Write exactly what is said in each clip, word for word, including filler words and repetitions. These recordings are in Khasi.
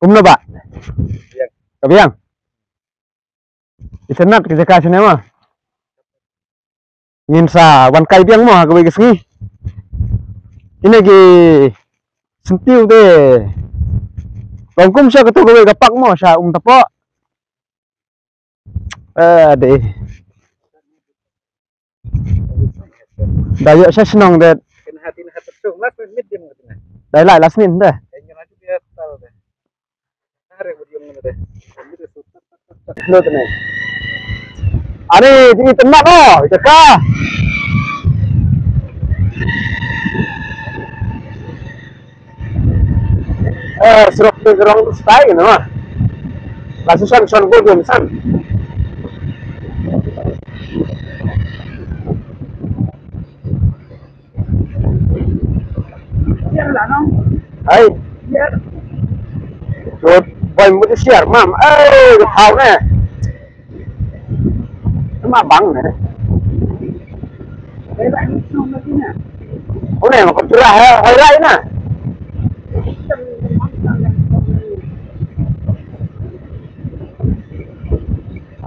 Kumno ba? Ka biang. Itynnat ka jaka shane mo. Ngin sa wan kai biang mo ha kawei ka sngi. Ine ki syntiew te. Long kum sha kato kawei ka park mo, sha Umtapoh. Eh, dei. Da ïoh sha shnong de. Dei lai la snin de. Lut ne. Ani jingïeit mo, jaka. Eh, surok te rong stai ne ma. La susan son go gum san. Hai. Lut boy mut siar mam. Eh, thau ne. Ma bang ne. Une ma ko tura hai rai na.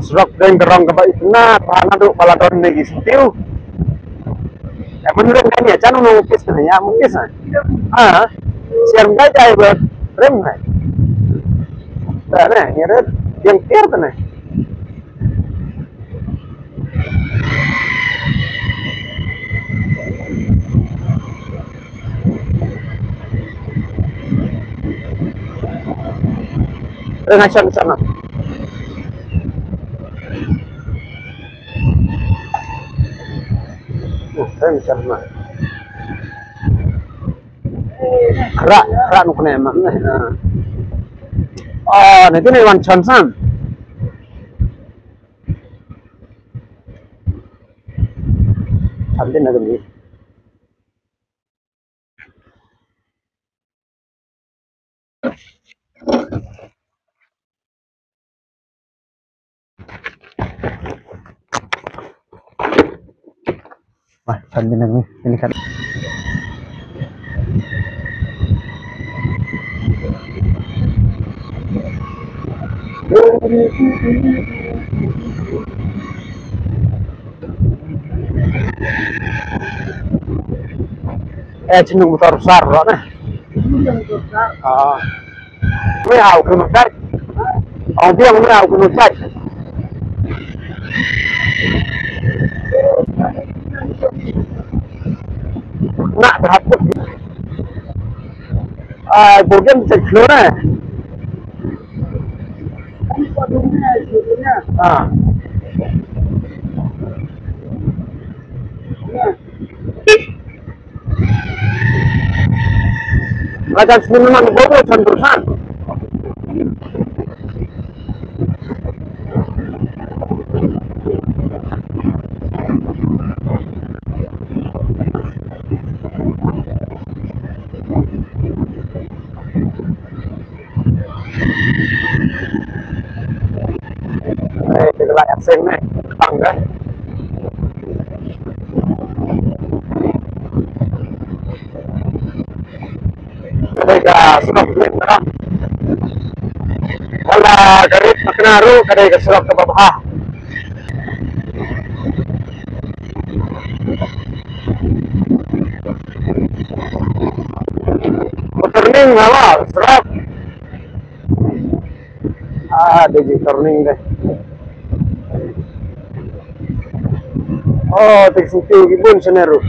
Surok deng derong kaba itynnat, hana duk pala don ne ki syntiew. Eh, menurut kani, can unu mukis ne, ya mukis ne. Ah, siar ngai jai ba rem ne. Ba ne, ngirit, yang tiar ne. Reng asan sana. Reng asan sana. Kra, kra nuk ne ma ne. Oh, ne kine wan chan san. Chan din na gani. Wah, sambil nangis ini kan. Eh, chinung motor besar, bro, nah. Ah. Mui hau kunu chai. Ong biang mui hau kunu chai. Nak berhapus. Ah, bogen chai kunu, nah. Ah. Rajan sini memang bobo chan bersan. Ai, te ka la ïa seng ne, tang ka. Ka dei ka surok ne ka. Wala ka rit ma kane ruh ka dei ka surok kaba bha. Turning haba surok. Ah, dei ki turning dei. Oh, te ki syntiew ki bun shane ruh.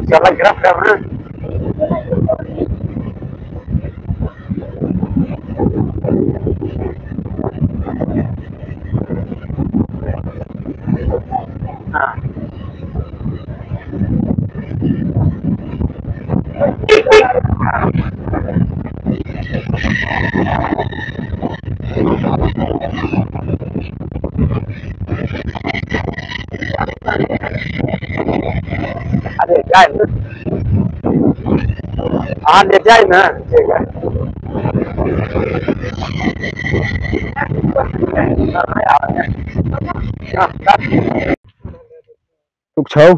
Salah gerak dah, bro. Ade jai na. Ade jai na. Tuk chau.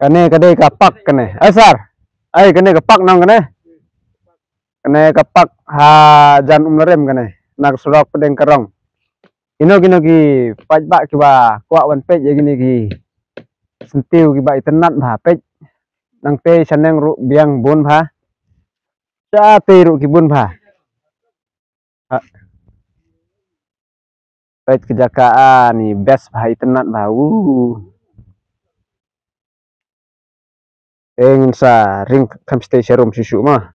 Kane ka dei ka park kane. Ai sir. Ai kane ka park nang kane. Kane ka park ha jan Umlarem kane. Na ka surok pdeng Karong. Ino kino ki paidbah kiba kwah wan peit ïa kine ki syntiew kiba itynnat bha peit. Nangtei shaneng ruh biang bun bha. Shatei ruh ki bun bha. Ha. Peit ka jaka ani best bha itynnat bha. Woo. Eng sa ring kham stay sharum shishu ma.